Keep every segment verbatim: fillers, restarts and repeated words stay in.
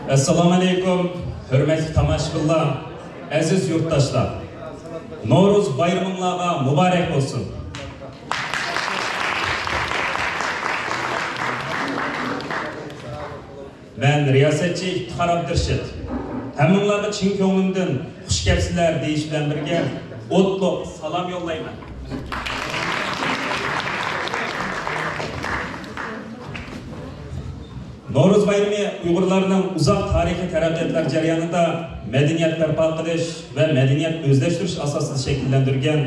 ئەسسالامۇئەلەيكۇم، ھۆرمەتلىك تاماشىبىنلار، ئەزىز يۇرتداشلار! نورۇز بايرىمىڭلارغا مۇبارەك بولسۇن! مەن رىياسەتچى ئىپتىخار ئابدۇرېشىت. ھەممىڭلارغا چىن كۆڭلۈمدىن «خۇش كەپسىلەر» دېيىش بىلەن بىرگە ئوتلۇق سالام يوللايمەن. نورۇز بايرىمى ئۇيغۇرلارنىڭ ئۇزاق تارىخىي تەرەققىياتلار جەريانىدا مەدەنىيەت بەرپا قىلىش ۋە مەدەنىيەت ئۆزلەشتۈرۈش ئاساسىدا شەكىللەندۈرگەن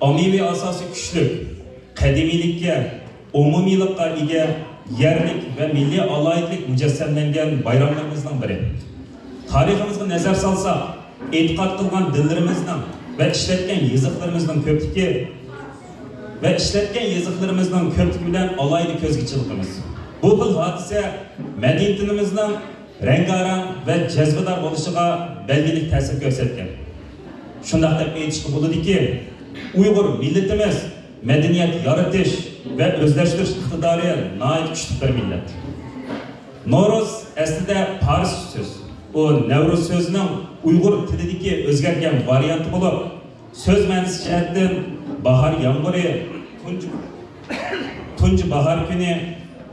ئاممىۋى ئاساسى كۈچلۈك، قەدىمىيلىككە، ئومۇمىيلىققا ئىگە يەرلىك ۋە مىللىي ئالاھىدىلىك مۇجەسسەملەنگەن بايراملىرىمىزنىڭ بىرى. تارىخىمىزغا نەزەر سالساق، ئېتىقاد قىلغان دىنلىرىمىزنىڭ ۋە ئىشلەتكەن يېزىقلىرىمىزنىڭ كۆپلۈكى ۋە ئىشلەتكەن يېزىقلىرىمىزنىڭ كۆپلۈكى بىلەن ئالاھىدە كۆزگە چېلىقىمىز. بۇ خىل ھادىسە مەدەنىيىتىمىزنىڭ رەڭگارەڭ ۋە جەزبىدار بولۇشىغا بەلگىلىك تەسىر كۆرسەتكەن. شۇنداق دەپ ئېيتىشقا بولىدۇكى، ئۇيغۇر مىللىتىمىز مەدەنىيەت يارىتىش ۋە ئۆزلەشتۈرۈش ئىقتىدارى ناھايىتى كۈچلۈك بىر مىللەت. نورۇز ئەسلىدە پارسچە سۆز. ئۇ نەۋرۇز سۆزىنىڭ ئۇيغۇر تىلىدىكى ئۆزگەرگەن ۋارىيانتى بولۇپ، سۆز مەنىسى جەھەتتىن باھار يامغۇرى، تۇنجى، تۇنجى باھار كۈنى،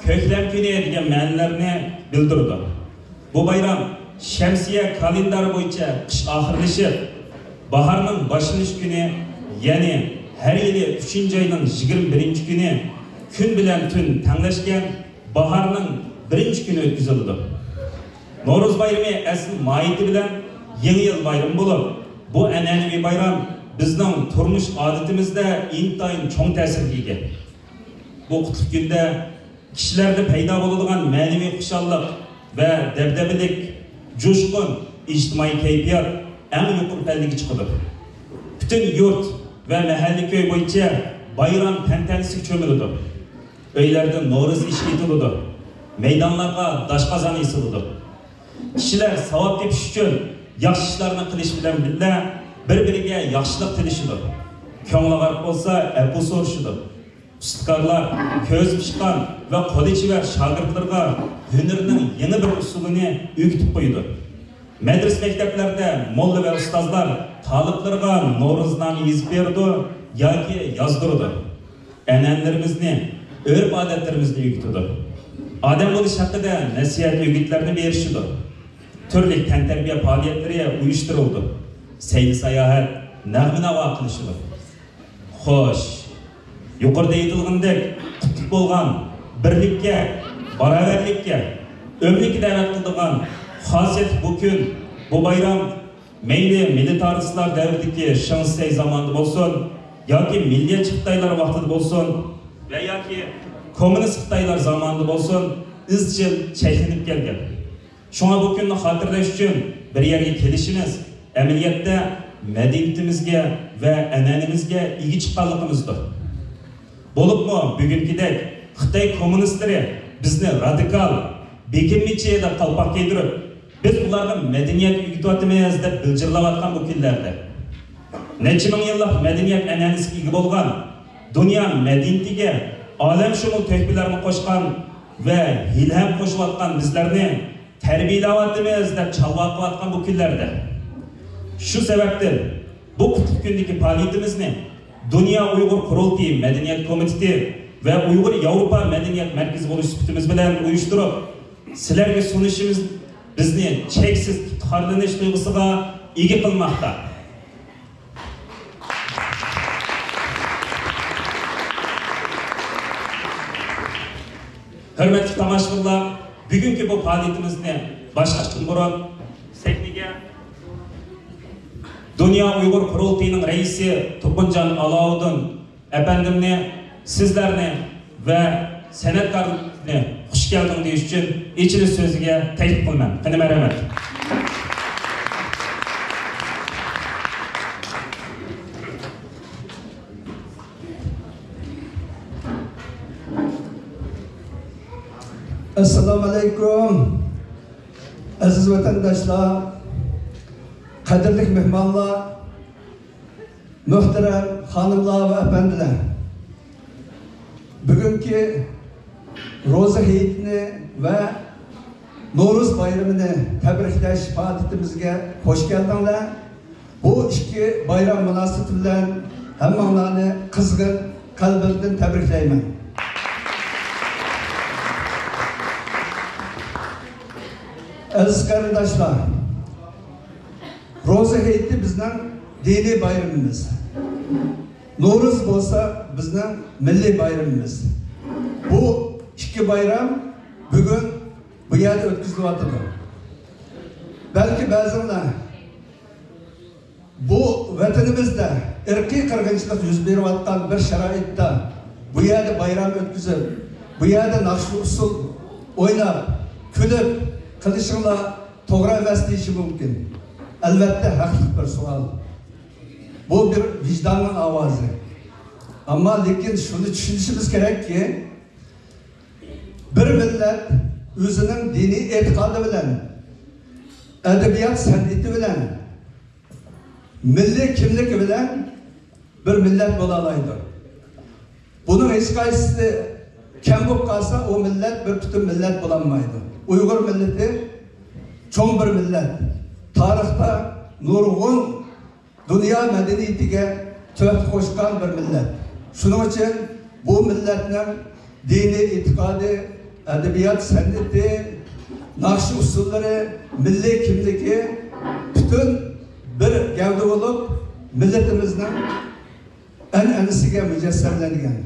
كۆكلەم كۈنى دېگەن مەنىلەرنى بىلدۈرىدۇ. بۇ بايرام شەمسىيە كالېندارى بويىچە قىش ئاخىرلىشىپ، باھارنىڭ باشلىنىش كۈنى، يەنى ھەر يىلى ئۈچىنچى ئاينىڭ يىگىرمە بىرىنچى كۈنى كۈن بىلەن تۈن تەڭلەشكەن باھارنىڭ بىرىنچى كۈنى ئۆتكۈزۈلىدۇ. نورۇز بايرىمى ئەسلى ماھىيىتى بىلەن يېڭى يىل بايرىمى بولۇپ، بۇ ئەنئەنىۋى بايرام بىزنىڭ تۇرمۇش ئادىتىمىزدە ئىنتايىن چوڭ تەسىرگە ئىگە. بۇ قۇتلۇق كۈندە كىشىلەردە پەيدا بولىدىغان مەنىۋى خۇشاللىق ۋە دەبدەبىلىك، جۇشقۇن ئىجتىمائىي كەيپىيات ئەڭ يۇقىرى پەللىگە چىقىدۇ. پۈتۈن يۇرت ۋە مەھەللە-كۆي بويىچە بايرام تەنتەنىسىگە چۆمۈلىدۇ. ئۆيلەردە نورۇز ئېشى ئېتىلىدۇ. مەيدانلارغا داشقازان ئېسىلىدۇ. كىشىلەر ساۋاب تېپىش ئۈچۈن ياخشى ئىشلارنى قىلىش بىلەن بىللە، بىر-بىرىگە ياخشىلىق تىلىشىدۇ. كۆڭلى ئاغرىق بولسا، ئەپۇ سورىشىدۇ. ئۇستىكارلار كۆزى پىشقان ۋە قولى چېۋەر شاگىرتلىرىغا ھۈنىرىنىڭ يېڭى بىر ئۇسۇلىنى ئۆگىتىپ قويىدۇ. مەدرىسە-مەكتەپلەردە موللا ۋە ئۇستازلار تالىپلىرىغا نورۇزنامە يېزىپ بېرىدۇ ياكى يازدۇرىدۇ. ئەنئەنىلىرىمىزنى، ئۆرپ-ئادەتلىرىمىزنى ئۆگىتىدۇ. ئادەم بولۇش ھەققىدە نەسىھەت-ئۆگۈتلەرنى بېرىشىدۇ. تۈرلۈك تەنتەربىيە پائالىيەتلىرى ئۇيۇشتۇرۇلىدۇ. سەيلە-ساياھەت، نەغمە-ناۋا قىلىشىدۇ. خوش، يۇقىرىدا ئېيتىلغىنىدەك، قۇتلۇق بولغان، بىرلىككە، باراۋەرلىككە، ئۆملۈككە دەۋەت قىلىدىغان خاسىيەتلىك بۇ كۈن، بۇ بايرام مەيلى مىلىتارىستلار دەۋرىدىكى شېڭ شىسەي زامانىدا بولسۇن ياكى مىللىيەتچى خىتايلار ۋاقتىدا بولسۇن ۋە ياكى كوممۇنىست خىتايلار زامانىدا بولسۇن، ئىزچىل چەكلىنىپ كەلگەن. شۇڭا بۇ كۈننى خاتىرىلەش ئۈچۈن بىر يەرگە كېلىشىمىز ئەمەلىيەتتە مەدەنىيىتىمىزگە ۋە ئەنئەنىمىزگە ئىگە چىققانلىقىمىزدۇر. بولۇپمۇ بۈگۈنكىدەك خىتاي كوممۇنىستلىرى بىزنى رادىكال، بېكىنمىچى دەپ قالپاق كىيدۈرۈپ، بىز ئۇلارغا مەدەنىيەت ئۆگىتىۋاتىمىز دەپ بىلجىرلاۋاتقان بۇ كۈنلەردە، نەچچە مىڭ يىللىق مەدەنىيەت ئەنئەنىسىگە ئىگە بولغان، دۇنيا مەدەنىيىتىگە ئالەمشۇمۇل تۆھپىلەرنى قوشقان ۋە ھېلىھەم قوشۇۋاتقان بىزلەرنى تەربىيەلەۋاتىمىز دەپ چالۋاقىۋاتقان بۇ كۈنلەردە، شۇ سەۋەبتىن بۇ قۇتلۇق كۈندىكى پائالىيىتىمىزنى دۇنيا ئۇيغۇر قۇرۇلتىيى مەدەنىيەت كومىتېتى ۋە ئۇيغۇر ياۋروپا مەدەنىيەت مەركىزى بولۇش سۈپىتىمىز بىلەن ئۇيۇشتۇرۇپ، سىلەرگە سۇنۇشىمىز بىزنى چەكسىز ئىپتىخارلىنىش تۇيغۇسىغا ئىگە قىلماقتا. ھۆرمەتلىك تاماشىبىنلار، بۈگۈنكى بۇ پائالىيىتىمىزنى باشلاشتىن بۇرۇن سەھنىگە دۇنيا ئۇيغۇر قۇرۇلتىيىنىڭ رەئىسى تۇرغۇنجان ئالاۋۇدۇن ئەپەندىمنى، سىزلەرنى ۋە سەنئەتكارلارنى خۇش كەلدىڭ دېيىش ئۈچۈن ئېچىلىش سۆزىگە تەكلىپ قىلىمەن. قېنى، مەرھەمەت. ئەسسالامۇئەلەيكۇم. ئەزىز ۋەتەنداشلار، قەدىرلىك مېھمانلار، مۆھتەرەم خانىملار ۋە ئەپەندىلەر! بۈگۈنكى روزا ھېيتنى ۋە نورۇز بايرىمىنى تەبرىكلەش پائالىيىتىمىزگە خوش كەلدىڭلار. بۇ ئىككى بايرام مۇناسىۋىتى بىلەن ھەممىڭلارنى قىزغىن قەلبىمدىن تەبرىكلەيمەن. ئەزىز قېرىنداشلار، روزا ھېيتى بىزنىڭ دىنىي بايرىمىمىز. نورۇز بولسا بىزنىڭ مىللىي بايرىمىمىز. بۇ ئىككى بايرام بۈگۈن بۇ يەردە ئۆتكۈزۈلۈۋاتىدۇ. بەلكى بەزىلەر بۇ ۋەتىنىمىزدە ئىرقىي قىرغىنچىلىق يۈز بېرىۋاتقان بىر شارائىتتا بۇ يەردە بايرام ئۆتكۈزۈپ، بۇ يەردە ناخشا ئۇسسۇل ئويناپ، كۈلۈپ قىلىشىڭلار توغرا ئەمەس دېيىشى مۇمكىن. ئەلۋەتتە، ھەقلىق بىر سوئال. بۇ بىر ۋىجداننىڭ ئاۋازى. ئەمما لېكىن شۇنى چۈشىنىشىمىز كېرەككى، بىر مىللەت ئۆزىنىڭ دىنىي ئېتىقادى بىلەن، ئەدەبىيات سەنئىتى بىلەن، مىللىي كىملىكى بىلەن بىر مىللەت بولالايدۇ. بۇنىڭ ھېچقايسىسى كەم بولۇپ قالسا، ئۇ مىللەت بىر پۈتۈن مىللەت بولالمايدۇ. ئۇيغۇر مىللىتى چوڭ بىر مىللەت. تارىختا نۇرغۇن دۇنيا مەدەنىيىتىگە تۆھپە قوشقان بىر مىللەت. شۇنىڭ ئۈچۈن بۇ مىللەتنىڭ دىنىي ئېتىقادى، ئەدەبىيات سەنئىتى، ناخشا ئۇسسۇللىرى، مىللىي كىملىكى پۈتۈن بىر گەۋدە بولۇپ، مىللىتىمىزنىڭ ئەنئەنىسىگە مۇجەسسەملەنگەن.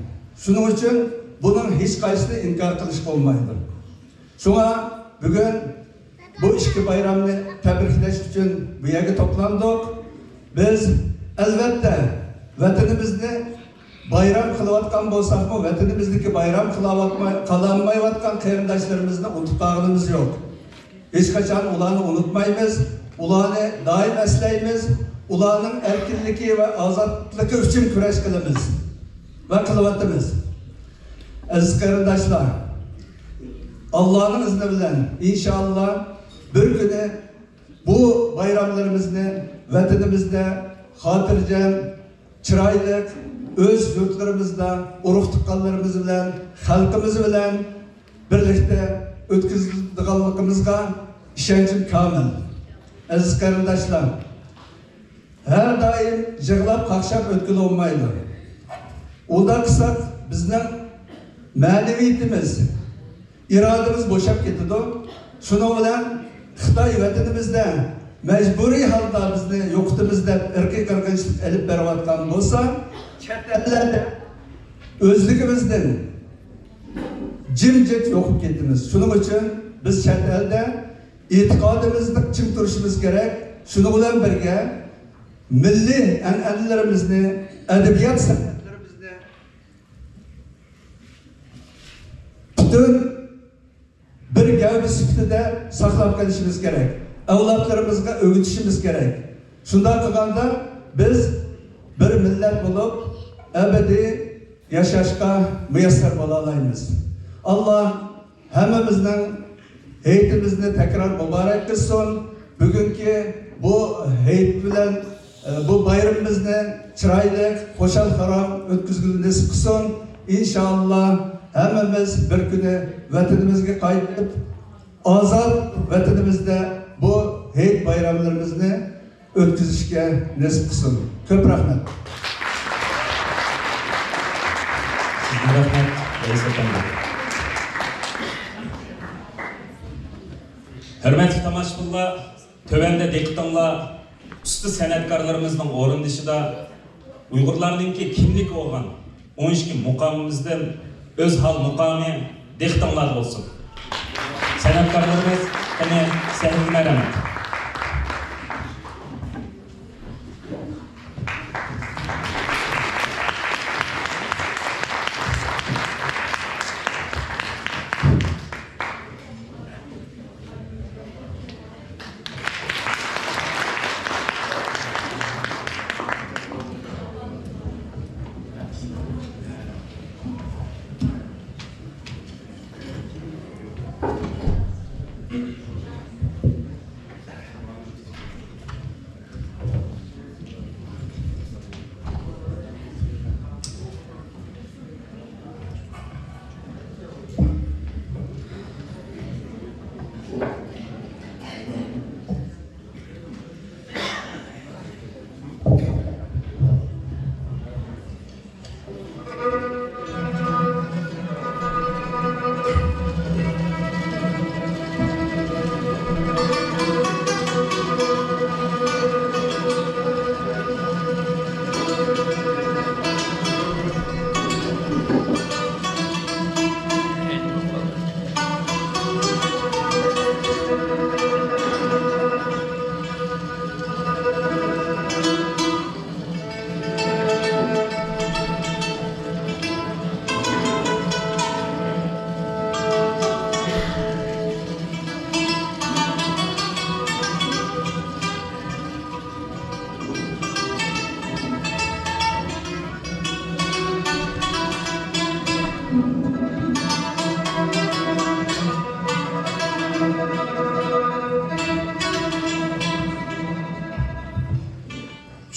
شۇنىڭ ئۈچۈن بۇنىڭ ھېچقايسىسىنى ئىنكار قىلىشقا بولمايدۇ. شۇڭا بۈگۈن بۇ ئىككى بايرامنى تەبرىكلەش ئۈچۈن بۇ يەرگە توپلاندۇق. بىز، ئەلۋەتتە، ۋەتىنىمىزنى بايرام قىلىۋاتقان بولساقمۇ، ۋەتىنىمىزدىكى بايرام قىلالمايۋاتقان قېرىنداشلىرىمىزنى ئۇنتۇپ قالغىنىمىز يوق. ھېچقاچان ئۇلارنى ئۇنتۇمايمىز، ئۇلارنى دائىم ئەسلەيمىز، ئۇلارنىڭ ئەركىنلىكى ۋە ئازادلىقى ئۈچۈن كۈرەش قىلىمىز ۋە قىلىۋاتىمىز. ئەزىز قېرىنداشلار، ئاللانىڭ ئىزنى بىلەن، ئىنشائاللا، بىر كۈنى بۇ بايراملىرىمىزنى ۋەتىنىمىزدە خاتىرجەم، چىرايلىق، ئۆز يۇرتلىرىمىزدا ئۇرۇق-تۇغقانلىرىمىز بىلەن، خەلقىمىز بىلەن بىرلىكتە ئۆتكۈزىدىغانلىقىمىزغا ئىشەنچىم كامىل. ئەزىز قېرىنداشلار، ھەر دائىم يىغلاپ-قاقشاپ ئۆتكىلى بولمايدۇ. ئۇنداق قىلساق، بىزنىڭ مەنىۋىيىتىمىز، ئىرادىمىز بوشاپ كېتىدۇ. شۇنىڭ بىلەن خىتاي ۋەتىنىمىزدە مەجبۇرىي ھالدا بىزنى يوقىتىمىز دەپ ئىرقىي قىرغىنچىلىق ئېلىپ بېرىۋاتقان بولسا، چەت ئەللەردە ئۆزلۈكىمىزدىن جىمجىت يوقىلىپ كېتىمىز. شۇنىڭ ئۈچۈن بىز چەت ئەلدە ئېتىقادىمىزدا چىڭ تۇرۇشىمىز كېرەك. شۇنىڭ بىلەن بىرگە، مىللىي ئەنئەنىلىرىمىزنى، ئەدەبىيات سەنئەتلىرىمىزنى پۈتۈن بىر گەۋدە سۈپىتىدە ساقلاپ قېلىشىمىز كېرەك. ئەۋلادلىرىمىزغا ئۆگىتىشىمىز كېرەك. شۇنداق قىلغاندا، بىز بىر مىللەت بولۇپ، ئەبەدىي ياشاشقا مۇيەسسەر بولالايمىز. ئاللا ھەممىمىزنىڭ ھېيتىمىزنى تەكرار مۇبارەك قىلسۇن. بۈگۈنكى بۇ ھېيت بىلەن، ئە، بۇ بايرىمىمىزنى چىرايلىق، خۇشال-خۇرام ئۆتكۈزگىلى نېسىپ قىلسۇن. ئىنشائاللا، ھەممىمىز بىر كۈنى ۋەتىنىمىزگە قايتىپ، ئازاد ۋەتىنىمىزدە بۇ ھېيت بايراملىرىمىزنى ئۆتكۈزۈشكە نېسىپ قىلسۇن. كۆپ رەھمەت. سىزگە رەھمەت، رەئىس ئەپەندى. ھۆرمەتلىك تاماشىبىنلار، تۆۋەندە دىققىتىڭلار ئۇستا سەنئەتكارلىرىمىزنىڭ ئورۇندىشىدا ئۇيغۇرلارنىڭكى كىملىكى بولغان ئون ئىككى مۇقامىمىزدىن ئۆزھال مۇقامى دىققىتىڭلاردا بولسۇن. سەنئەتكارلىرىمىز، قېنى، سەھنىگە مەرھەمەت.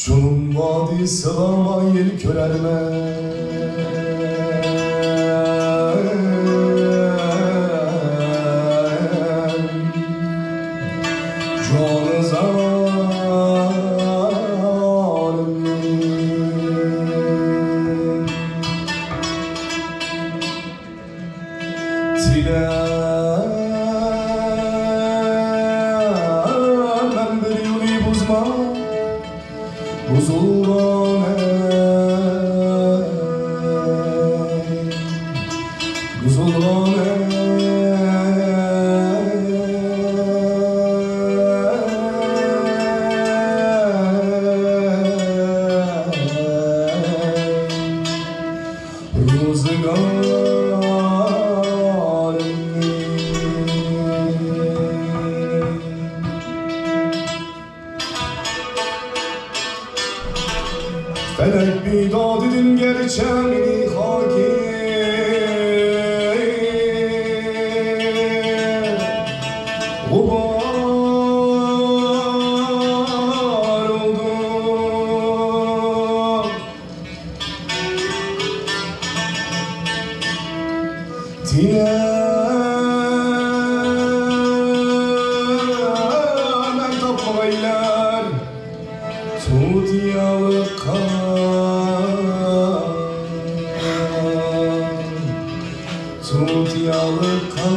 جۇنۇن ۋادىسىغا مايىل كۆرەرمەن. جانىزانىمنى. تىلەمەن بىر يولى بۇزما، بۇزۇلغان ئەي، بۇزۇلغان ئەي. روزگارىمنى. فەلەك بىدادىدىن گەرچە مېنى خاكى غۇبار ئۇردى. تىلەمەن تاپمىغايلار تۇتىيالىققا، تۇتىيالىققا.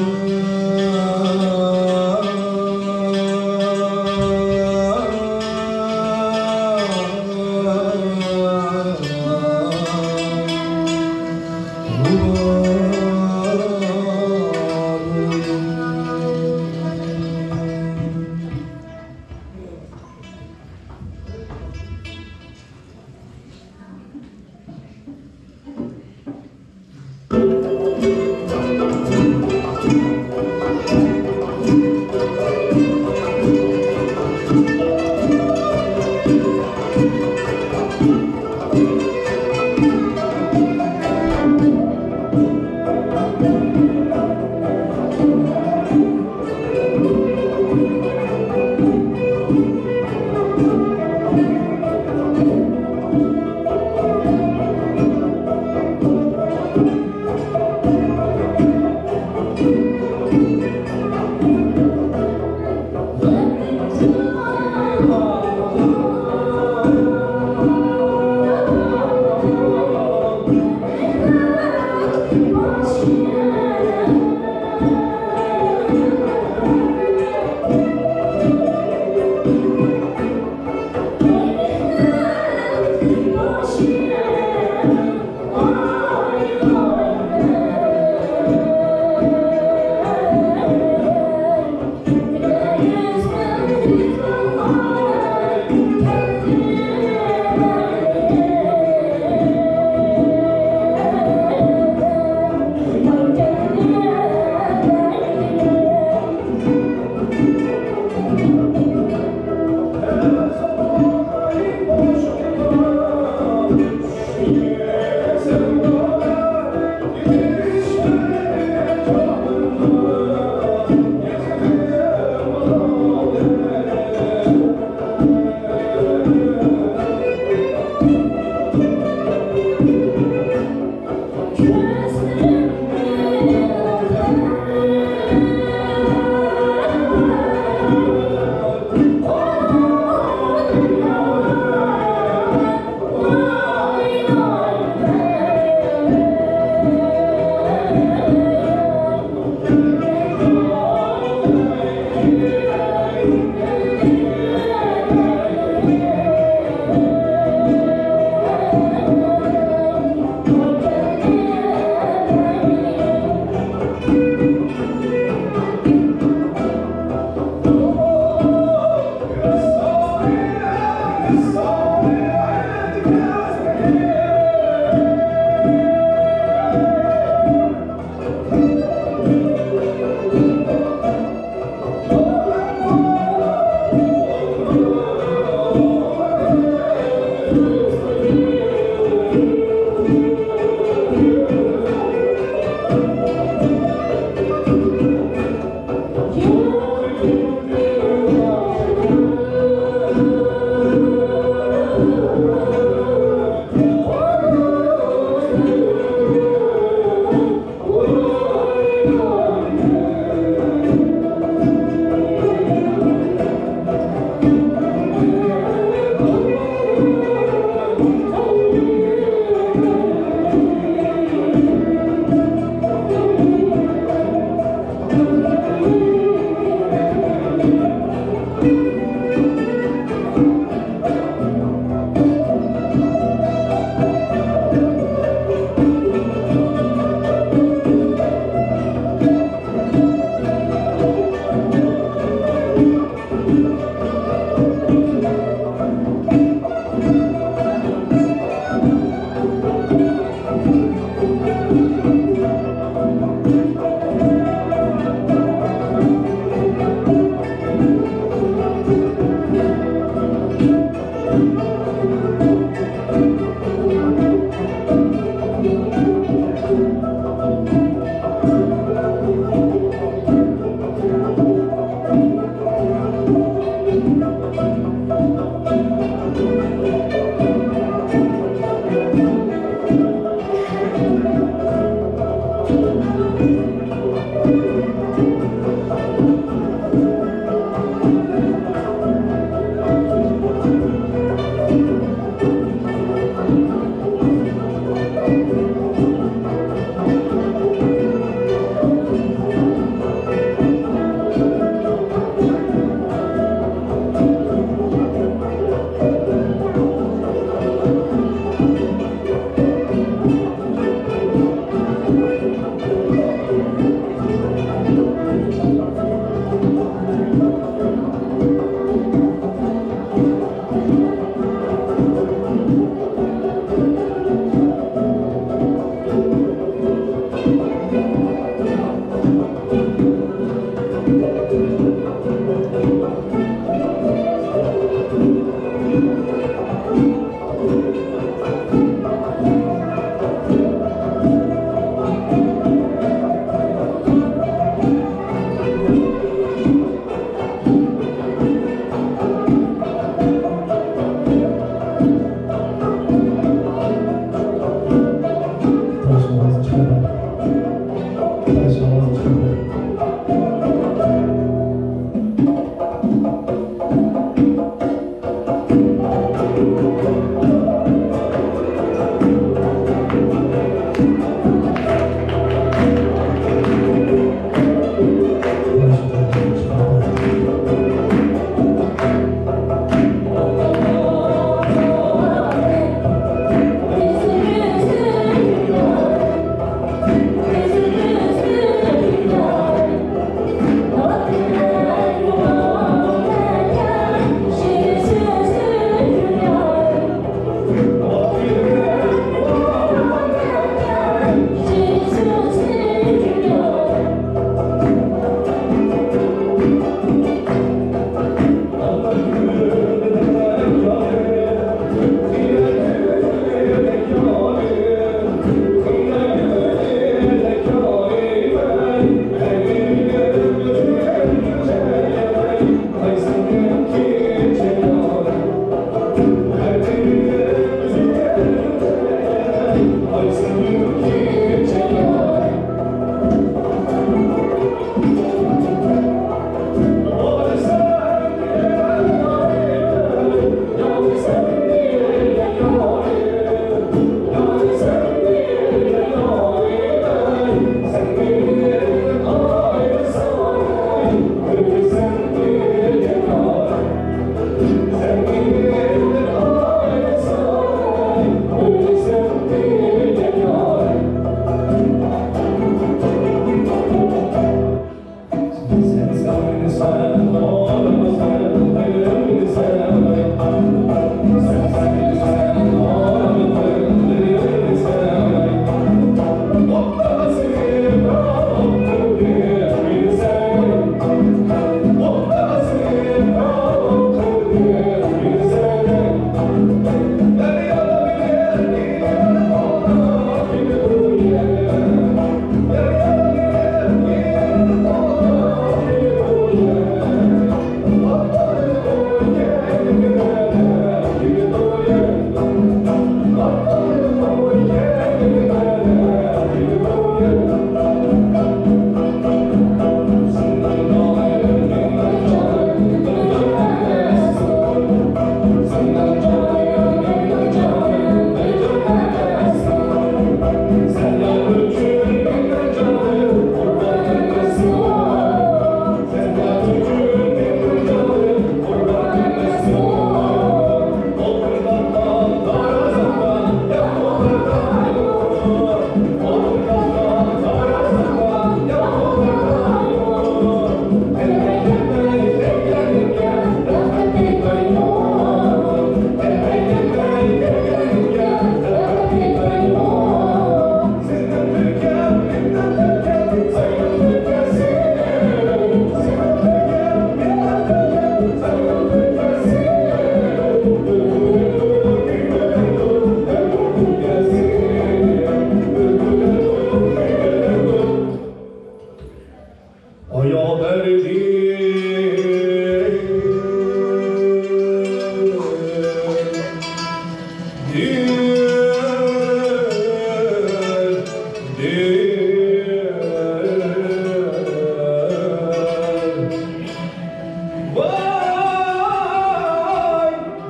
ۋاي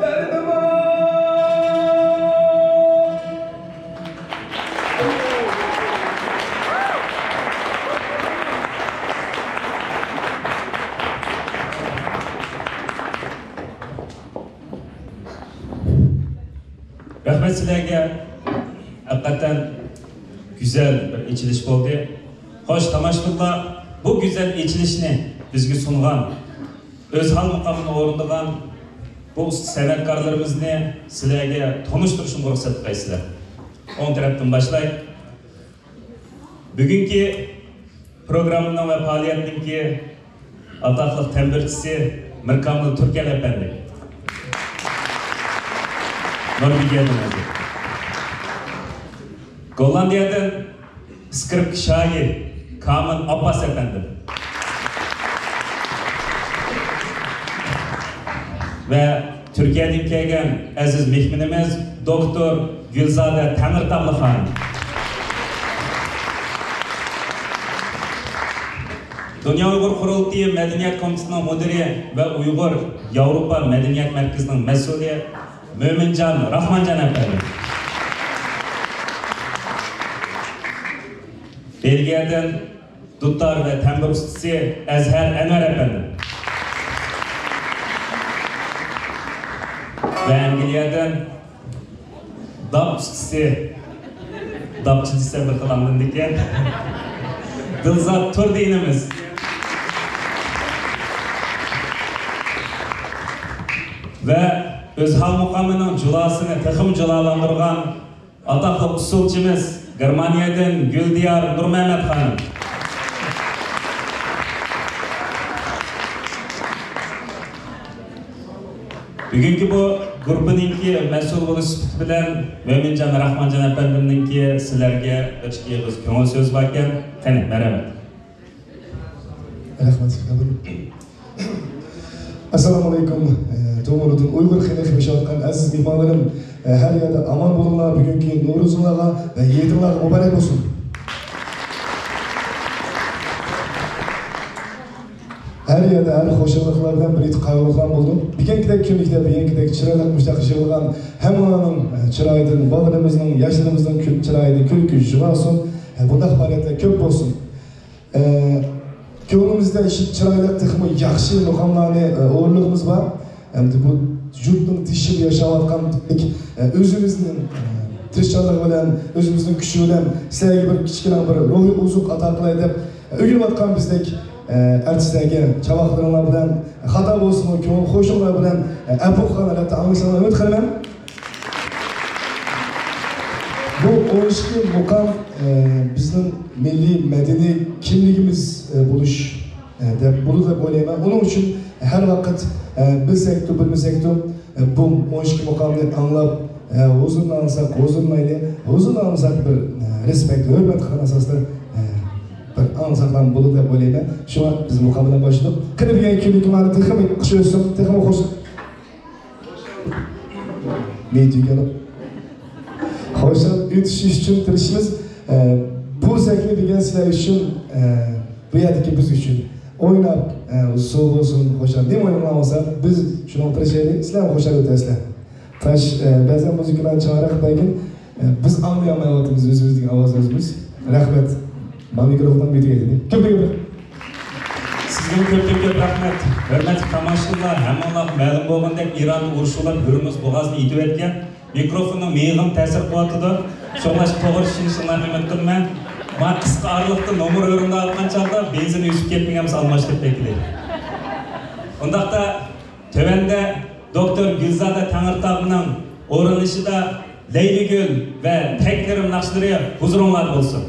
دەردىم-ئاي. رەھمەت سىلەرگە. ھەقىقەتەن گۈزەل بىر ئېچىلىش بولدى. خوش، تاماشىبىنلار، بۇ گۈزەل ئېچىلىشنى بىزگە سۇنغان، ئۆزھال مۇقامىنى ئورۇندىغان بۇ ئۇستا سەنئەتكارلىرىمىزنى سىلەرگە تونۇشتۇرۇشۇمغا رۇخسەت قىلغايسىلەر. ئوڭ تەرەپتىن باشلاي. بۈگۈنكى پروگراممىنىڭ ۋە پائالىيەتنىڭكى ئاتاقلىق تەنبۇرچىسى مىركامىل تۈركەل ئەپەندى. نورۋېگىيەدىن ئۆزى. گوللاندىيەدىن ئىسكرىپكا شاھى كامىل ئابباس ئەپەندىم. ۋە تۈركىيەدىن كەلگەن ئەزىز مېھمىنىمىز دوكتور گۈلزادە تەڭرىتاغلى خانىم. دۇنيا ئۇيغۇر قۇرۇلتىيى مەدەنىيەت كومىتېتىنىڭ مۇدىرى ۋە ئۇيغۇر ياۋروپا مەدەنىيەت مەركىزىنىڭ مەسئۇلى مۆمىنجان راخمانجان ئەپەندى. بېلگىيەدىن دۇتار ۋە تەمبۇر ئۇستىسى ئەزھەر ئەنۋەر ئەپەندىم. ۋە ئەنگلىيەدىن داپ ئۇستىسى، داپچى دېسەم بىر خىل ئاڭلىنىدىكەن، دىلزات تۇردى ئىنىمىز. ۋە ئۆزھال مۇقامىنىڭ جۇلاسىنى تېخىمۇ جۇلالاندۇرغان ئاتاقلىق ئۇسسۇلچىمىز، گېرمانىيەدىن گۈلدىيار نۇرمەمەت خانىم. بۈگۈنكى بۇ گۇرۇپپىنىڭكى مەسئۇل بولۇش سۈپىتى بىلەن مۆمىنجان راخمانجان ئەپەندىمنىڭكى سىلەرگە بىر ئىككى ئېغىز كۆڭۈل سۆزى باركەن. قېنى، مەرھەمەت. رەھمەت، سىزگە بۇيرۇڭ. ئەسسالامۇئەلەيكۇم. ئە، تومۇرىدىن ئۇيغۇر خېلى خېلىشىۋاتقان ئەزىز مېھمانلىرىم، ئە، ھەر يەردە ئامان بولۇڭلار. بۈگۈنكى نورۇزۇڭلارغا ۋە ھېيتىڭلارغا مۇبارەك بولسۇن. ھەر يەردە ھەر خۇشاللىقلار بىلەن بىرلىكتە قايغۇلۇقلار بولدۇم. بۈگۈنكىدەك كۈنلۈكتە، بۈگۈنكىدەك چىرايلىق مۇشتاق يىغىلغان ھەممىڭلارنىڭ، ئە، چىرايىدىن، بالىلىرىمىزنىڭ، ياشلىرىمىزنىڭ كۈ-، چىرايىدىن كۈلكە يوغانسۇن. ئە، بۇنداق پائالىيەتلەر كۆپ بولسۇن. ئە، كۆڭلىمىزدە شۇ چىرايلىق، تېخىمۇ ياخشى مۇقاملارنى، ئە، ئورۇنلىغۇمىز بار. ئەمدى بۇ يۇرتنىڭ تېشىدا ياشاۋاتقان، ئە، ئۆزىمىزنىڭ، ئە، تىرىشچانلىقى بىلەن، ئۆزىمىزنىڭ كۈچى بىلەن سىلەرگە بىر كىچىككىنە بىر روھىي ئوزۇق ئاتا قىلاي دەپ، ئە، ئۆگىنىۋاتقان بىزدەك، ئە، ئارتىسلارغا چاۋاكلىرىڭلار بىلەن خاتا بولسىمۇ، كۆڭۈل خۇشۇڭلار بىلەن، ئە، ئەپۇ قىلغان ھالەتتە ئاڭلىشىڭلارنى ئۈمىد قىلىمەن. بۇ ئون ئىككى مۇقام، ئە، بىزنىڭ مىللىي مەدەنىي كىملىكىمىز، ئە، بولۇش، ئە، دەپ بولىدۇ دەپ ئويلايمەن. ئۇنىڭ ئۈچۈن ھەر ۋاقىت، ئە، بىلسەكتۇ، بىلمىسەكتۇ، ئە، بۇ ئون ئىككى مۇقامنى ئاڭلاپ، ئە، ھۇزۇرنى ئاڭلىساق ھۇزۇرلىنايلى، ھۇزۇرنى ئاڭلىساق بىر، ئە، رېسپېكت، ھۆرمەت قىلغان ئاساستا، ئە، بىر ئاڭلىساقلا بولىدۇ دەپ ئويلايمەن. شۇڭا بىز مۇقام بىلەن باشلىدۇق. قېنى، بۈگۈنكى كۈنلۈكنى مانا تېخىمۇ قىش ئۆتسۇن، تېخىمۇ خۇش مېيىپ تۈگىگەن. خۇشال ئۆتۈش ئۈچۈن تىرىشىمىز. ئە، بۇ سەھنە بۈگۈن سىلەر ئۈچۈن، ئە، بۇ يەردىكى بىز ئۈچۈن. ئويناپ، ئە، ئۇسسۇل بولسۇن، خۇشال نېمە ئوينىغان بولسا، بىز شۇنىڭغا تىرىشايلى، سىلەرمۇ خۇشال ئۆتەسىلەر. تاش، ئە، بەزەن مۇزىكىلارنى چىڭراق بەرگىن. ئە، بىز ئاڭلىيالمايۋاتىمىز ئۆزىمىزنىڭ ئاۋازىمىزنى. رەھمەت. مانا مىكروفوننى بېتىگە ئېلىپ. كۆپتىن كۆپ. سىزگىمۇ كۆپتىن كۆپ رەھمەت. ھۆرمەتلىك تاماشىبىنلار، ھەممىڭلارغا مەلۇم بولغىنىدەك، ئىراندا ئۇرۇش بولۇپ، ھۆرمۇز بوغازىنى ئېتىۋەتكەن. مىكروفوننىڭ مېيىغىمۇ تەسىر قىلىۋاتىدۇ. شۇڭلاشقا توغرا چۈشىنىشىڭلارنى ئۈمىد قىلىمەن. مانا قىسقا ئارىلىقتا نومۇر ئورۇنداۋاتقان چاغدا بېنزىن ئۈزۈپ كەتمىگەن بولسا، ئالماشتۇرۇپ بېكىدى. ئۇنداقتا تۆۋەندە دوكتور گۈلزادە تەڭرىتاغنىڭ ئورۇنلىشىدا لەيلىگۈل ۋە تەكلىرىم ناخشىلىرى ھۇزۇرۇڭلاردا بولسۇن.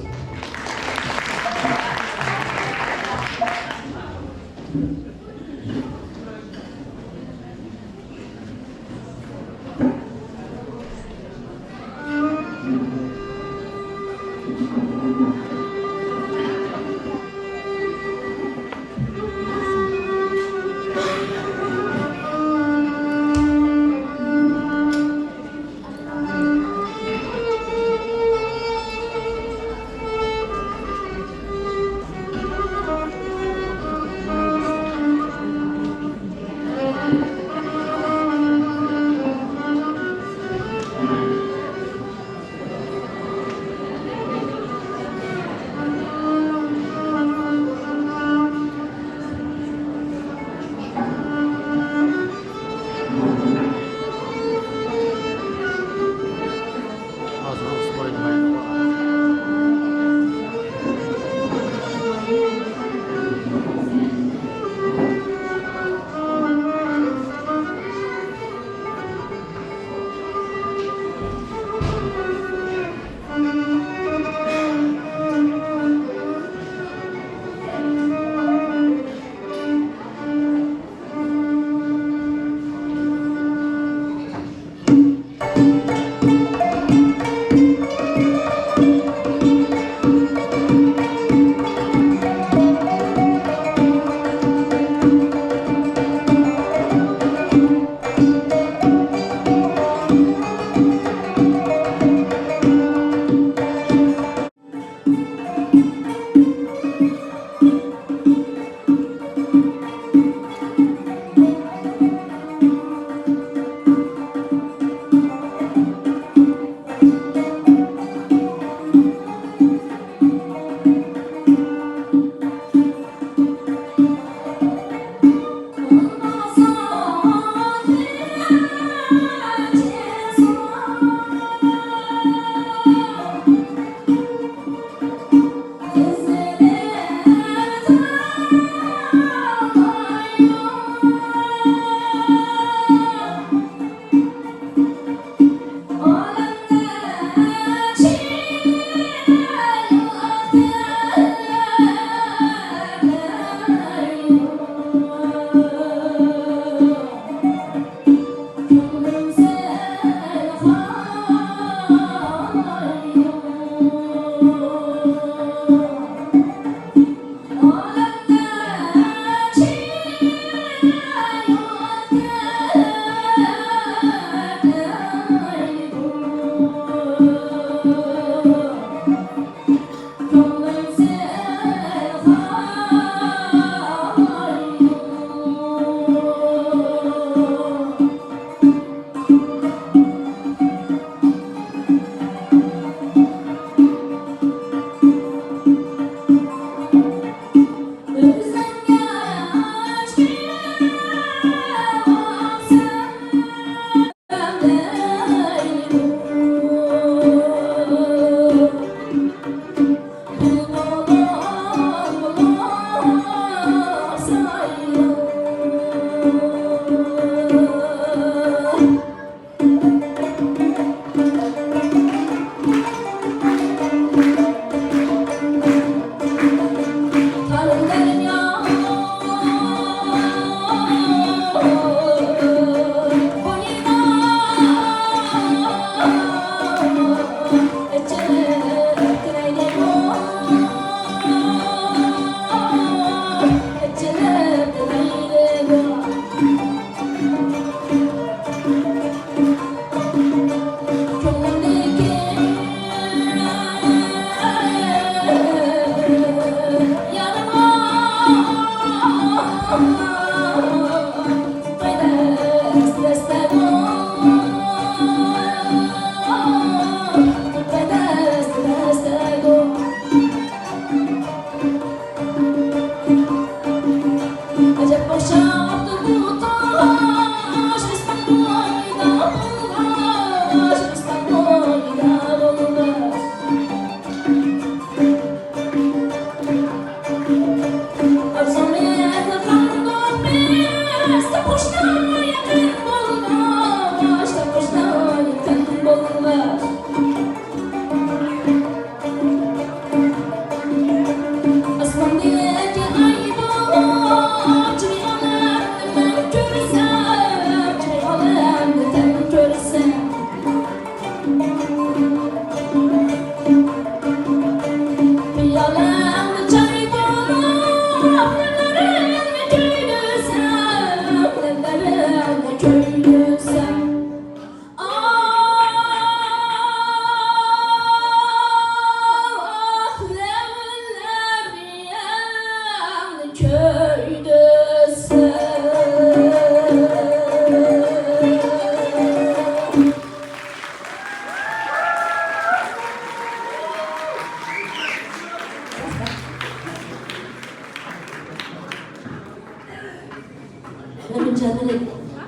نەبىنجاننى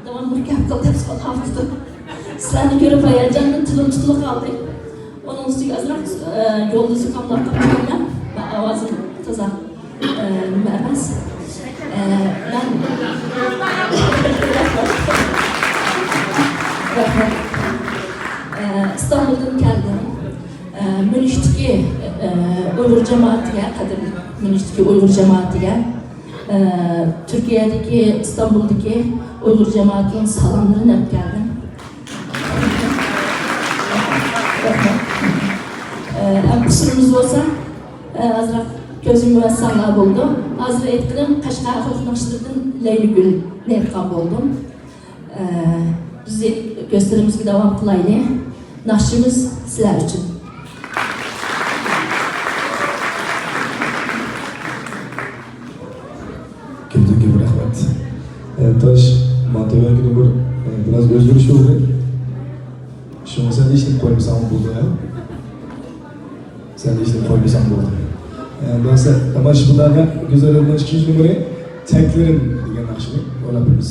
داۋام بىر گەپ قىل دەپ سوراپتۇ. سىلەرنى كۆرۈپ ھاياجاندىن تىلىم تۇتۇلۇپ قالدى. ئۇنىڭ ئۈستىگە ئازراق، ئە، يولدا زۇكاملاپ قاپتىمەن. مەن ئاۋازىم تازا، ئە، نېمە ئەمەس. ئە، مەن، رەھمەت. ئە، ئىستانبۇلدىن كەلدىم. ئە، ميۇنختىكى، ئە، ئۇيغۇر جامائىتىگە، قەدىرلىك ميۇنختىكى ئۇيغۇر جامائىتىگە، ئە، تۈركىيەدىكى، ئىستانبۇلدىكى ئۇيغۇر جامائىتىنىڭ سالاملىرىنى ئەپ كەلدىم. ئە، ئەم قۇسۇرىمىز بولسا، ئە، ئازراق كۆز يۇمۇۋەتسەڭلار بولىدۇ. ھازىر ئېيتقىنىم قەشقەر خەلق ناخشىلىرىدىن لەيلىگۈل ئېيتقان بولدۇم. ئە، بىز كۆزلىرىمىزگە داۋام قىلايلى. ناخشىمىز سىلەر ئۈچۈن. كۆپتىن كۆپ رەھمەت. ئە، تاش، مانا تۆۋەنكى نومۇر، ئە، بىراز ئۆزگىرىش بولدى. شۇڭا سەن ھېچنېمە قويمىساڭ بولىدۇ، ھە؟ سەن ھېچنېمە قويمىساڭ بولىدۇ. ئە، بولسا، تاماشىبىنلارغا گۈزەل ئەپەندىنىڭ ئىككىنچى نومۇرى تەكلىرىم دېگەن ناخشىنى ئويلاپ بېرىمىز.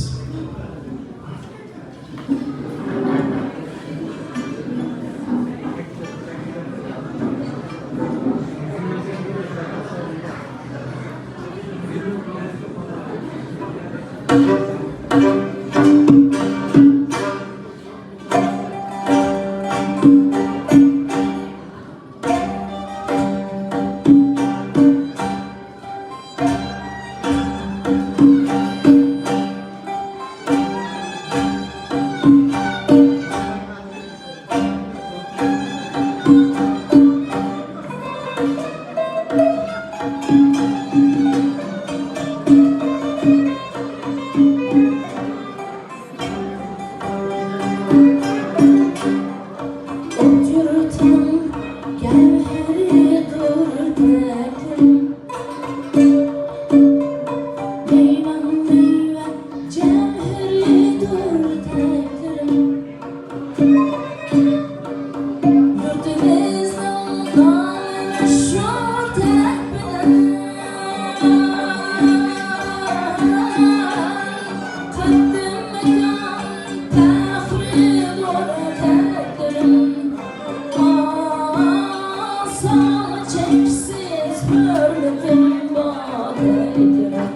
ئوت-يۇرتۇم گەۋھىرىدۇر تەكلىم، مېۋەڭ مېۋە جەۋھىرىدۇر تەكلىم. يۇرتىمىزنىڭ نامى مەشھۇر تەكلىم. قەددىم ماكان پەخرىدۇر تەكلىم. ئاسان چەكسىز ھۆرمىتىم بار تەكلىم.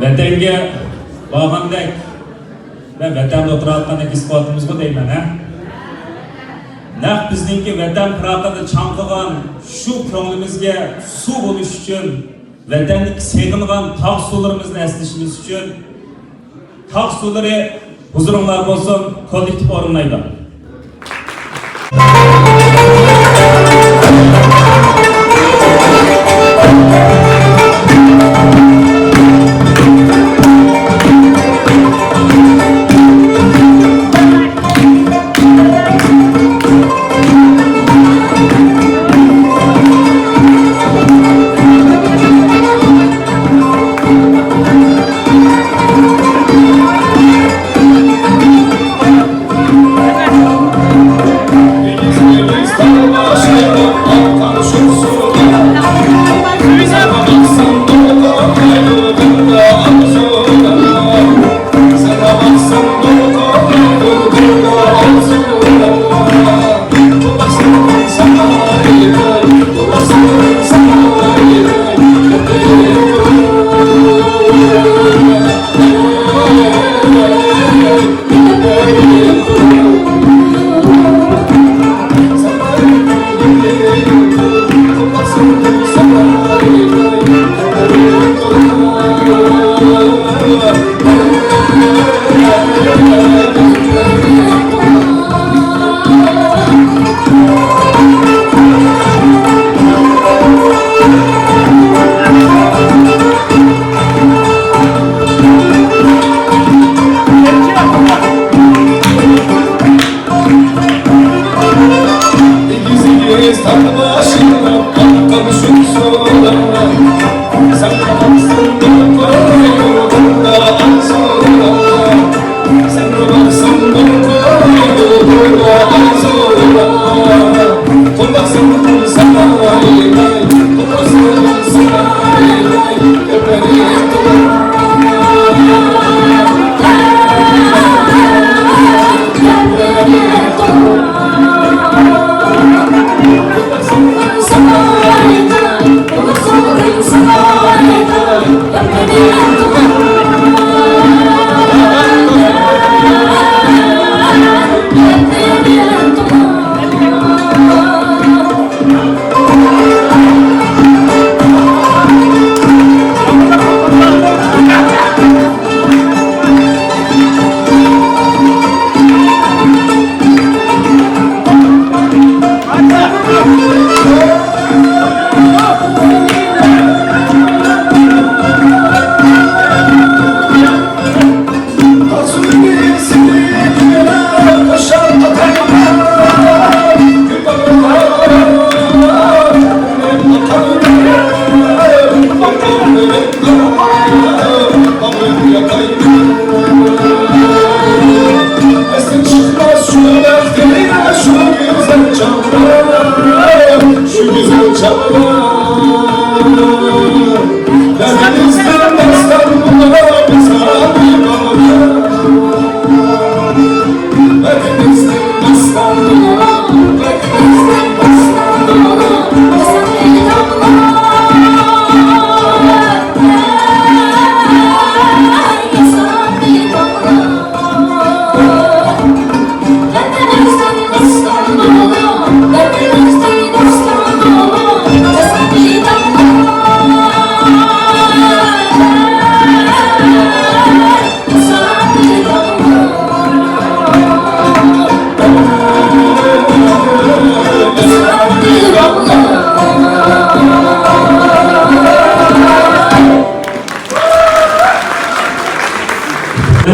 ۋەتەنگە بارغاندەك ۋە ۋەتەندە ئولتۇرۇۋاتقاندەك ھېس قىلىۋاتىمىزغۇ دەيمەن، ھە؟ نەق بىزنىڭكى ۋەتەن پىراقىدا چاڭقىغان شۇ كۆڭلىمىزگە سۇ بولۇش ئۈچۈن، ۋەتەندىكى سېغىنغان تاغ سۇلىرىمىزنى ئەسلىشىمىز ئۈچۈن، تاغ سۇلىرى ھۇزۇرۇڭلار بولسۇن، كوللېكتىپ ئورۇنلايدۇ.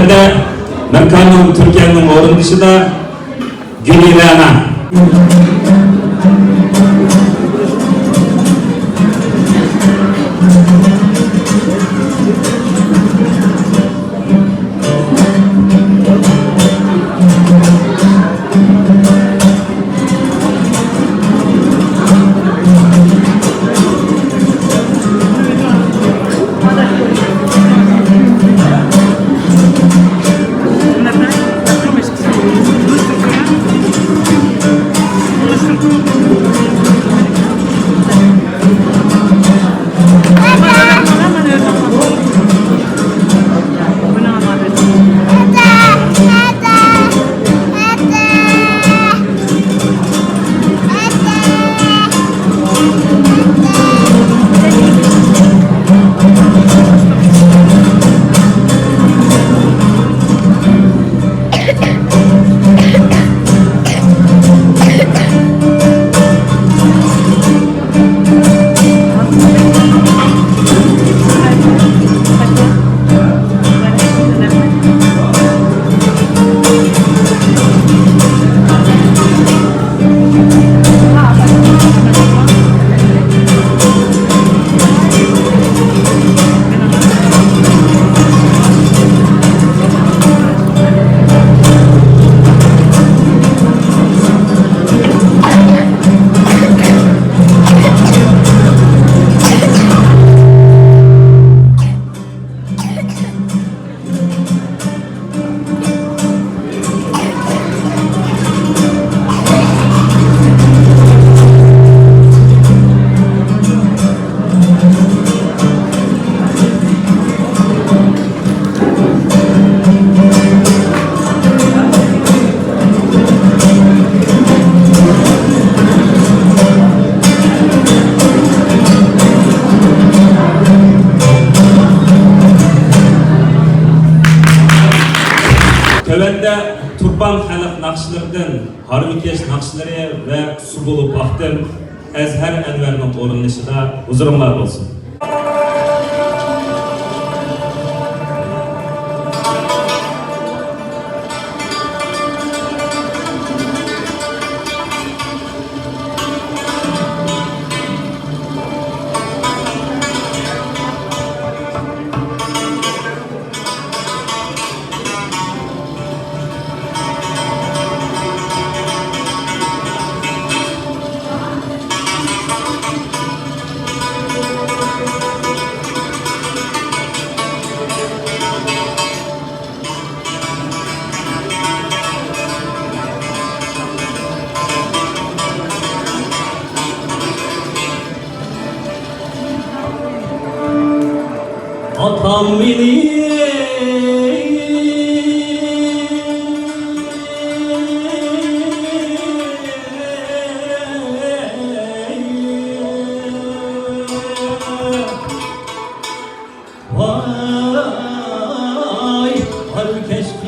ھەمدە مەكانۇم تۈركەننىڭ ئورۇندىشىدا گۈلى رەنا. ناخشىلىرىدىن ھارۋىكەش ناخشىلىرى ۋە سۇ بولۇپ ئاقتىم، ئەزھەر ئەنۋەرنىڭ ئورۇنلىشىدا ھۇزۇرۇڭلار بولسۇن. ئاتام مېنى ۋاي، ھارۋىكەشكە.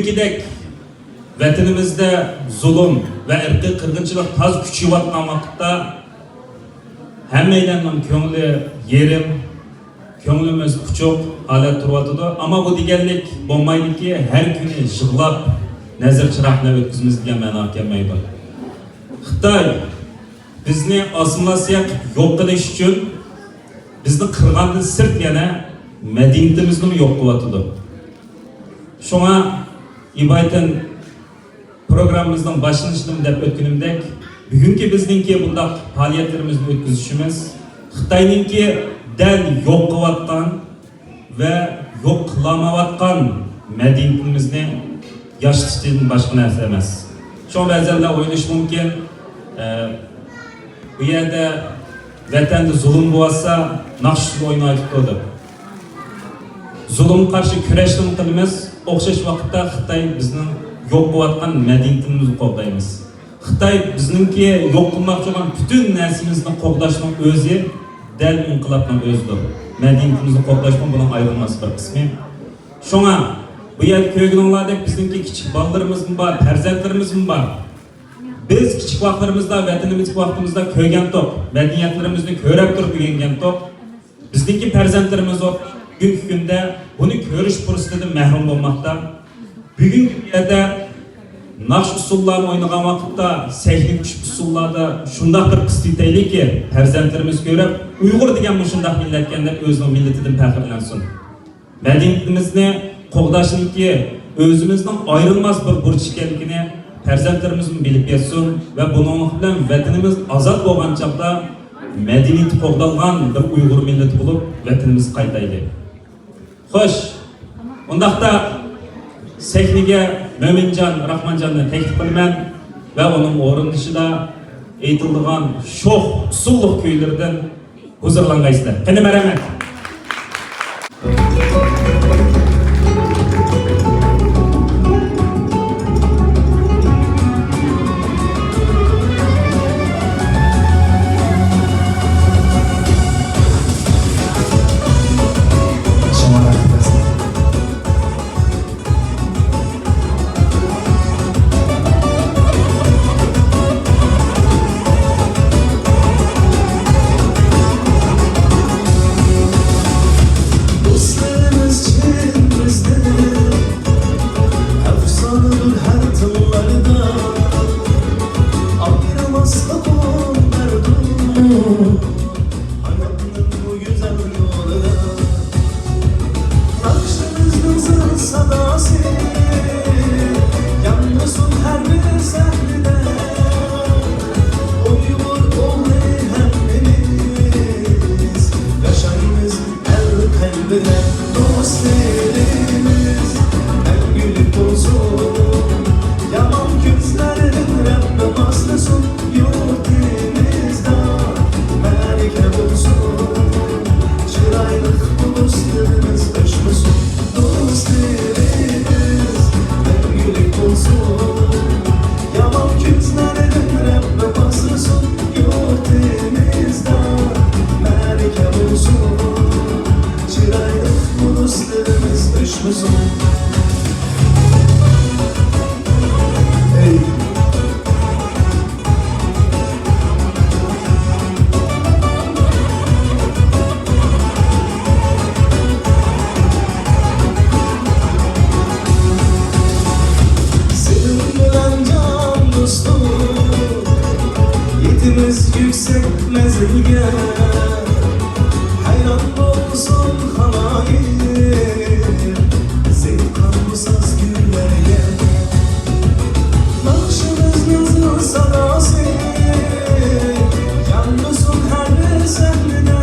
كىدەك ۋەتىنىمىزدە زۇلۇم ۋە ئىرقىي قىرغىنچىلىق تاز كۈچىيىۋاتقان ۋاقىتتا، ھەممەيلەننىڭ كۆڭلى يېرىم، كۆڭلىمىز پۇچۇق ھالەت تۇرۇۋاتىدۇ. ئەمما بۇ دېگەنلىك بولمايدۇكى، ھەر كۈنى يىغلاپ نەزىر چىراغ بىلەن ئۆتكۈزىمىز دېگەن مەنىگە كەلمەيدۇ. خىتاي بىزنى ئاسسىمىلياتسىيە قىلىپ يوق قىلىش ئۈچۈن بىزنى قىرغاندىن سىرت يەنە مەدەنىيىتىمىزنىمۇ يوق قىلىۋاتىدۇ. شۇڭا ئىبايتىن پروگراممىمىزنىڭ باشلىنىشىدىمۇ دەپ ئۆتكىنىمدەك، بۈگۈنكى بىزنىڭكى بۇنداق پائالىيەتلىرىمىزنى ئۆتكۈزۈشىمىز خىتاينىڭكى دەل يوق قىلىۋاتقان ۋە يوق قىلالمايۋاتقان مەدەنىيىتىمىزنى ياشىتىشتىن باشقا نەرسە ئەمەس. شۇڭا بەزەنلەر ئويلىشى مۇمكىن، ئە، بۇ يەردە ۋەتەندە زۇلۇم بولۇۋاتسا، ناخشا ئۇسسۇلى ئويناۋېتىپتۇ دەپ. زۇلۇمغا قارشى كۈرەشنىمۇ قىلىمىز، ئوخشاش ۋاقىتتا خىتاي بىزنىڭ يوق قىلىۋاتقان مەدەنىيىتىمىزنى قوغدايمىز. خىتاي بىزنىڭكى يوق قىلماقچى بولغان پۈتۈن نەرسىمىزنى قوغداشنىڭ ئۆزى دەل ئىنقىلابنىڭ ئۆزىدۇر. مەدەنىيىتىمىزنى قوغداشمۇ بۇنىڭ ئايرىلماس بىر قىسمى. شۇڭا بۇ يەردە كۆرگىنىڭلاردەك بىزنىڭكى كىچىك بالىلىرىمىزمۇ بار، پەرزەنتلىرىمىزمۇ بار. بىز كىچىك ۋاقىتلىرىمىزدا، ۋەتىنىمىزدىكى ۋاقتىمىزدا كۆرگەنتۇق، مەدەنىيەتلىرىمىزنى كۆرەپ تۇرۇپ ئۆگەنگەنتۇق. بىزنىڭكى پەرزەنتلىرىمىز بۈگۈنكى كۈندە بۇنى كۆرۈش پۇرسىتىدىن مەھرۇم بولماقتا. بۈگۈنكى كۈندە ناخشا ئۇسسۇللارنى ئوينىغان ۋاقىتتا سەھنىگە چۈشۈپ ئۇسسۇللاردا شۇنداق بىر قىستىۋېتەيلىكى، پەرزەنتلىرىمىز كۆرۈپ، ئۇيغۇر دېگەن مۇشۇنداق مىللەتكەن دەپ ئۆزىنىڭ مىللىتىدىن پەخىرلەنسۇن. مەدەنىيىتىمىزنى قوغداشنىڭكى ئۆزىمىزنىڭ ئايرىلماس بىر بۇرچ ئىكەنلىكىنى پەرزەنتلىرىمىزمۇ بىلىپ يەتسۇن ۋە بۇنىڭلىق بىلەن ۋەتىنىمىز ئازاد بولغان چاغدا مەدەنىيىتى قوغدالغان بىر ئۇيغۇر مىللىتى بولۇپ ۋەتىنىمىزگە قايتايلى. خوش، ئۇنداقتا سەھنىگە مۆمىنجان راخمانجاننى تەكلىپ قىلىمەن ۋە ئۇنىڭ ئورۇندىشىدا ئېيتىلىدىغان شوخ ئۇسسۇللۇق كۈيلىرىدىن ھۇزۇرلانغايسىلەر. قېنى، مەرھەمەت. دوستلىرىمىز چىن بىزدىن، ئەپسانىدۇر ھەر تىللاردا، ئايرىماسلىق ئۇ مەردۇم. ھاياتنىڭ بۇ گۈزەل يولىدا، ناخشىمىزنىڭ زىل ساداسى ياڭرىسۇن ھەر بىر سەھنىدە. ئۇيغۇر ئوغلى ھەممىمىز ياشايمىز. ئەل قەلبىدە دوستلىرىمىز مەڭگۈلۈك بولسۇن. يامان كۈنلەردىن رەببىم ئاسرىسۇن. يۇرتىمىزدا مەرىكە بولسۇن. چىرايلىق بولۇشلىرىمىز ئۆچمىسۇن. دوستلىرىمىز مەڭگۈلۈك بولسۇن. يامان كۈنلەردىن رەببىم ئاسرىسۇن. يۇرتىمىزدا مەرىكە بولسۇن. چىرايلىق بولۇشلىرىمىز ئۆچمىسۇن. ئەي. سېنىڭ بىلەن جان دوستۇم، يېتىمىز يۈكسەك مەنزىلگە. ھەيران بولسۇن خالايىق، زىل قالمىساز گۈللەرگە. ناخشىمىزنىڭ زىل ساداسى ياڭرىسۇن ھەر بىر سەھنىدە.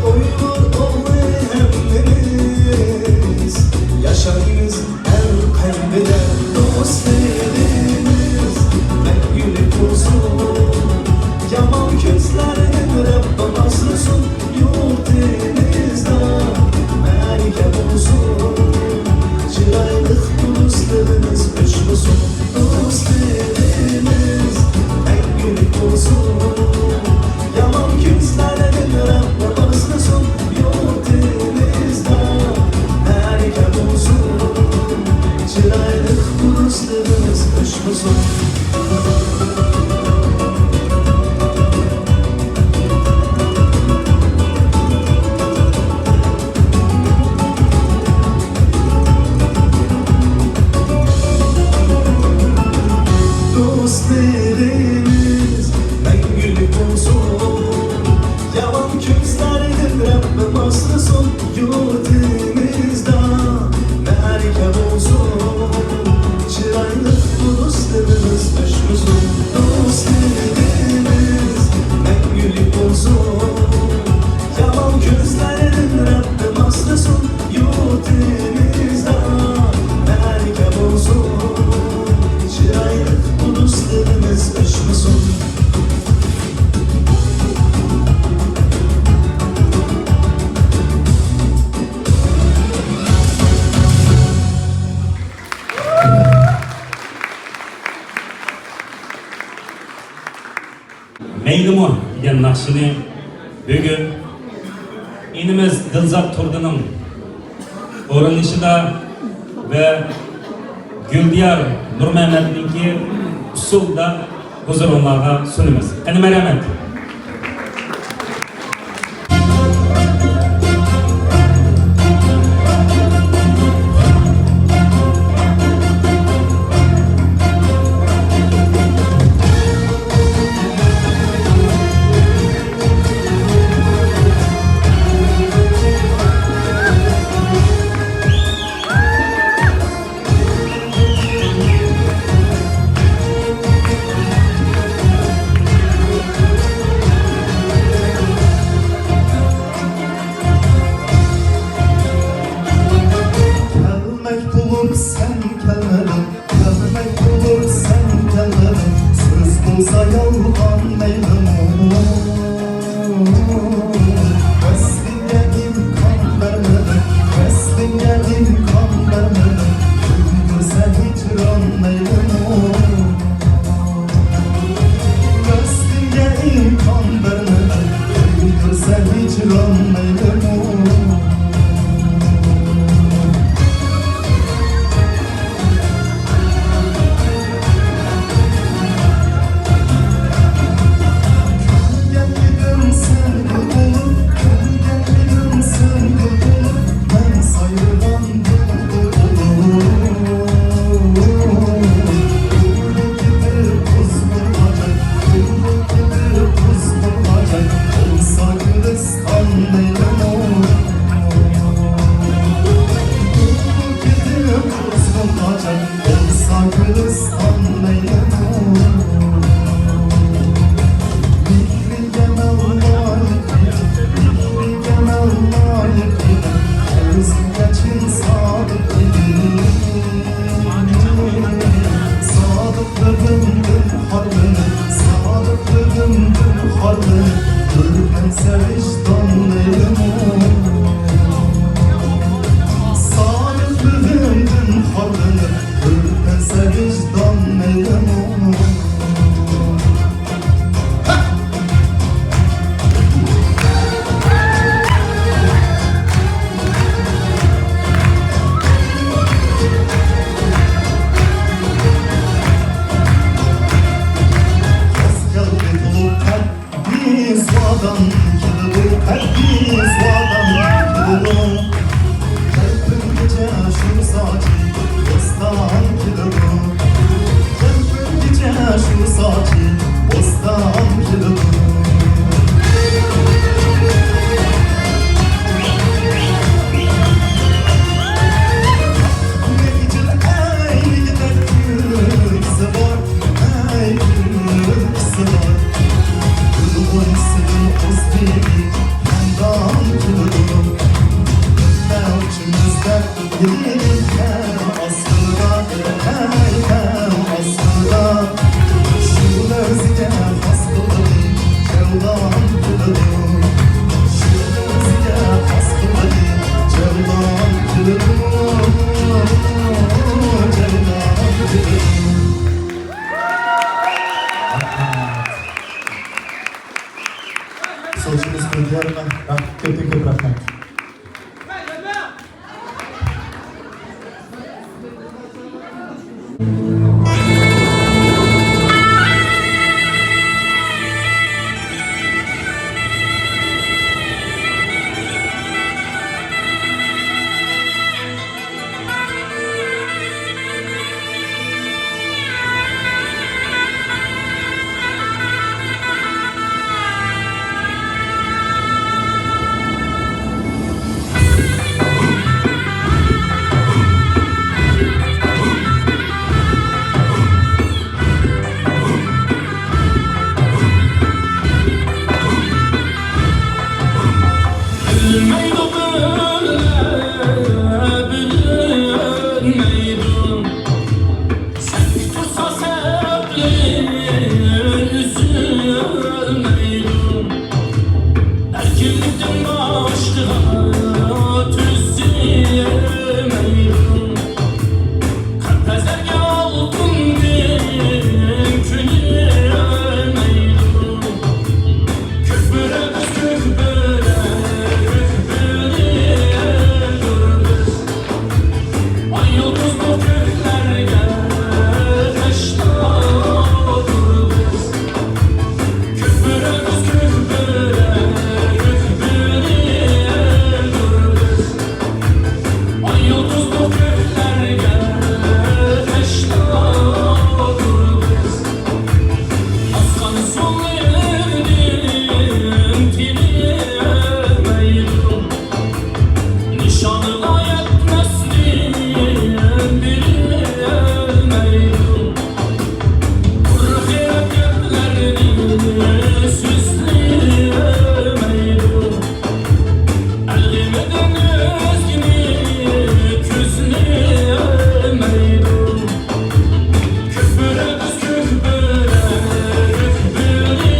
ئۇيغۇر ئوغلى ھەممىمىز ياشايمىز. ئەل قەلبىدە دوستلىرىمىز مەڭگۈلۈك بولسۇن. يامان كۈنلەردىن رەببىم ئاسرىسۇن. يۇرتىمىزدا مەيلىمۇ دېگەن ناخشىنى بۈگۈن ئىنىمىز دىلزات تۇردىنىڭ ئورۇنلىشىدا ۋە گۈلدىيار نۇرمەمەتنىڭكى ئۇسسۇلىدا ھۇزۇرۇڭلارغا سۇنىمىز. قېنى، مەرھەمەت! كەلمەك بولۇپ سەن كەلمىدىڭ، كەلمەك بولۇپ سەن كەلمىدىڭ، سۆز بولسا يالغان مەيلىمۇ. ۋەسلىڭگە ئىمكان بەرمىدىڭ، ۋەسلىڭگە ئىمكان بەرمىدىڭ، كۆيدۈرسە ھىجران مەيلىمۇ. ۋەسلىڭگە ئىمكان بەرمىدىڭ، كۆيدۈرسە ھىجران مەيلىمۇ. سادىقلىقىمدىن خارلىنىپ، سادىقلىقىمدىن خارلىنىپ، ئۆلۈپ كەتسە ۋىجدان مەيلىمۇ. سادىقلىقىمدىن خارلىنىپ، ئۆلۈپ كەتسە ۋىجدان مەيلىمۇ. سولچىمىز گۈلدىيارغا كۆپتىن كۆپ رەھمەت. يوللىرىدىن تىلىمەيدۇ، نىشانغا يەتمەسنى بىلمەيدۇ، قۇر خىيال گەپلەرنى سۆزلىمەيدۇ. ئەلغىمىدىن ئۆزگىنى كۆزلىمەيدۇ. كۆكبۆرە بىز، كۆكبۆرە، كۆكبۆرىدۇر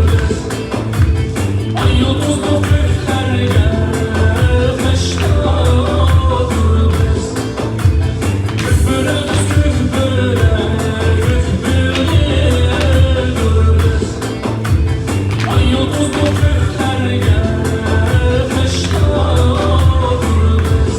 بىز. ئاي يۇلتۇزلۇق كۆكلەرگە خەشتادۇر بىز. كۆكبۆرە بىز، كۆكبۆرە، كۆكبۆرىدۇر بىز. ئاي يۇلتۇزلۇق كۆكلەرگە خەشتادۇر بىز.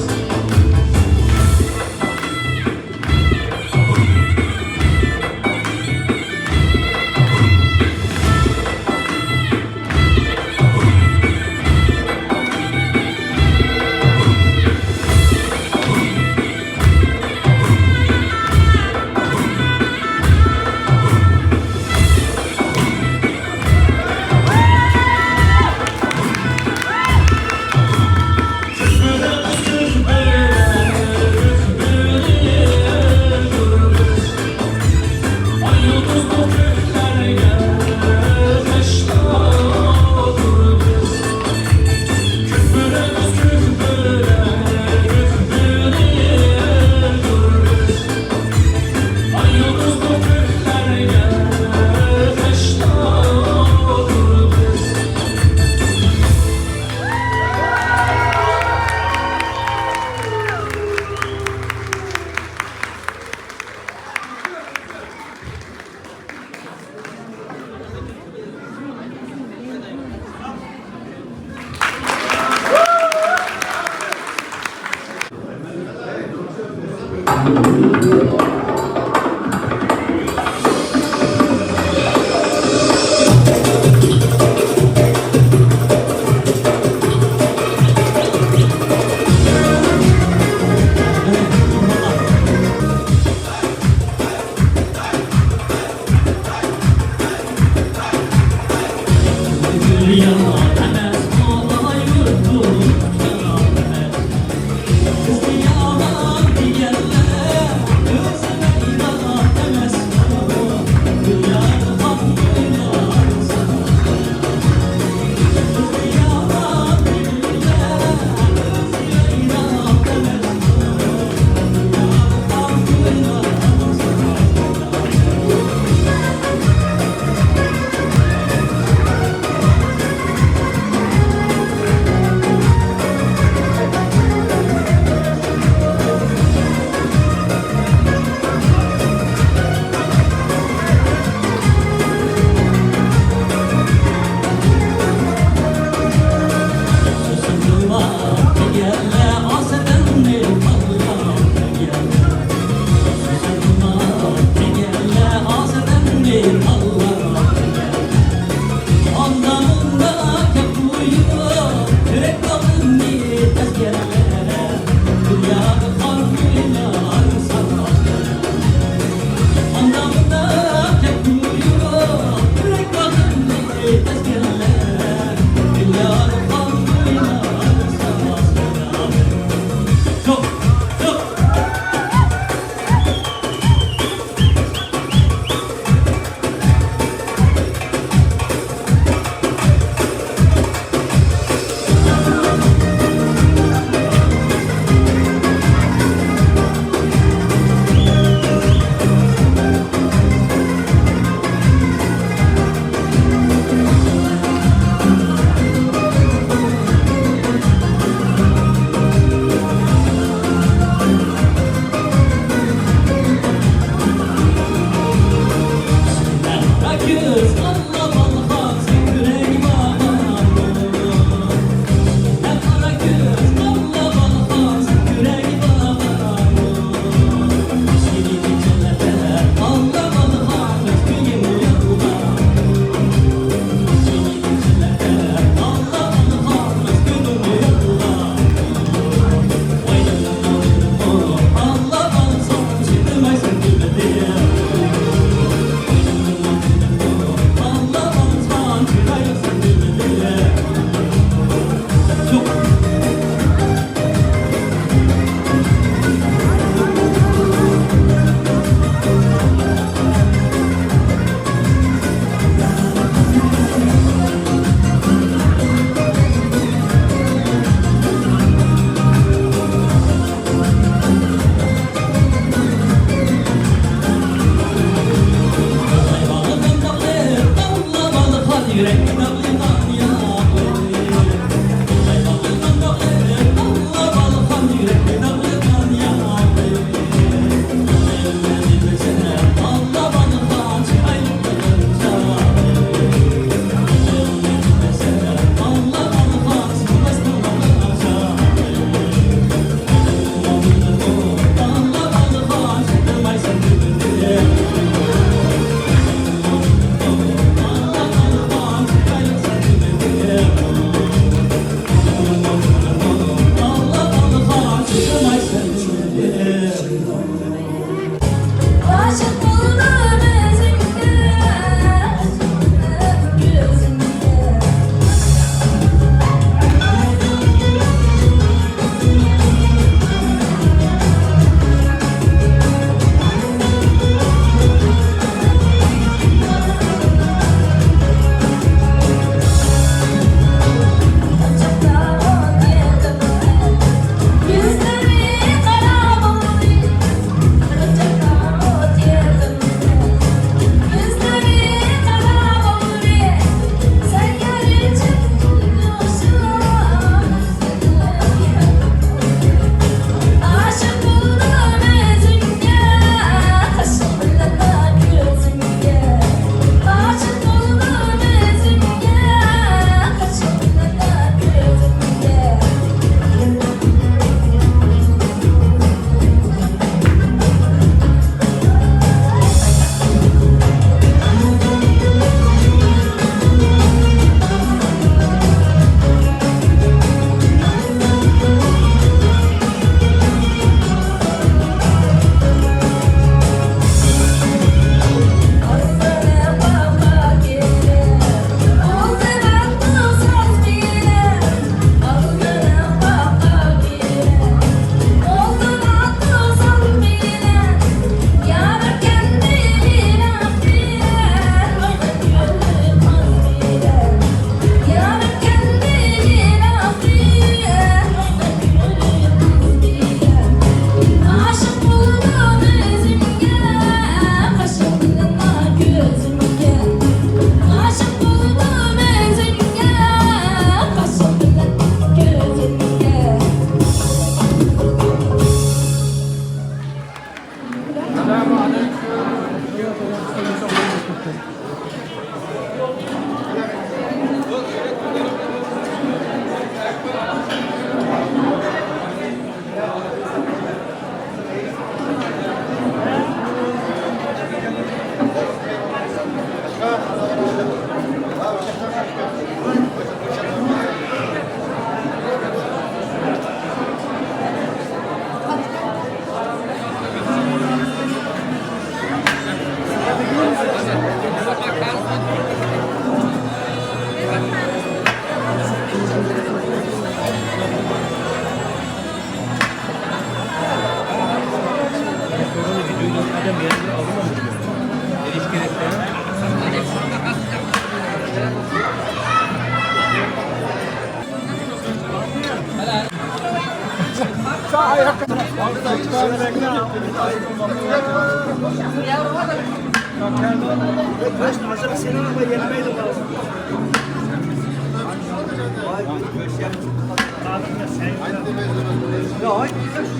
Ya, hayır,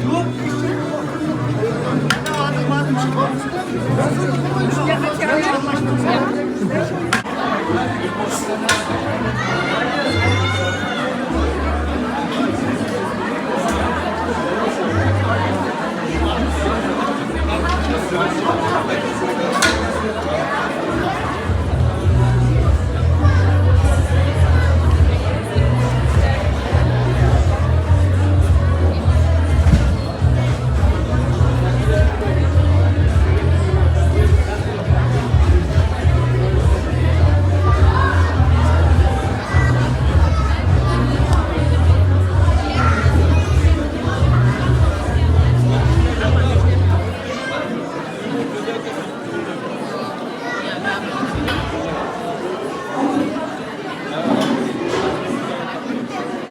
yok, hiç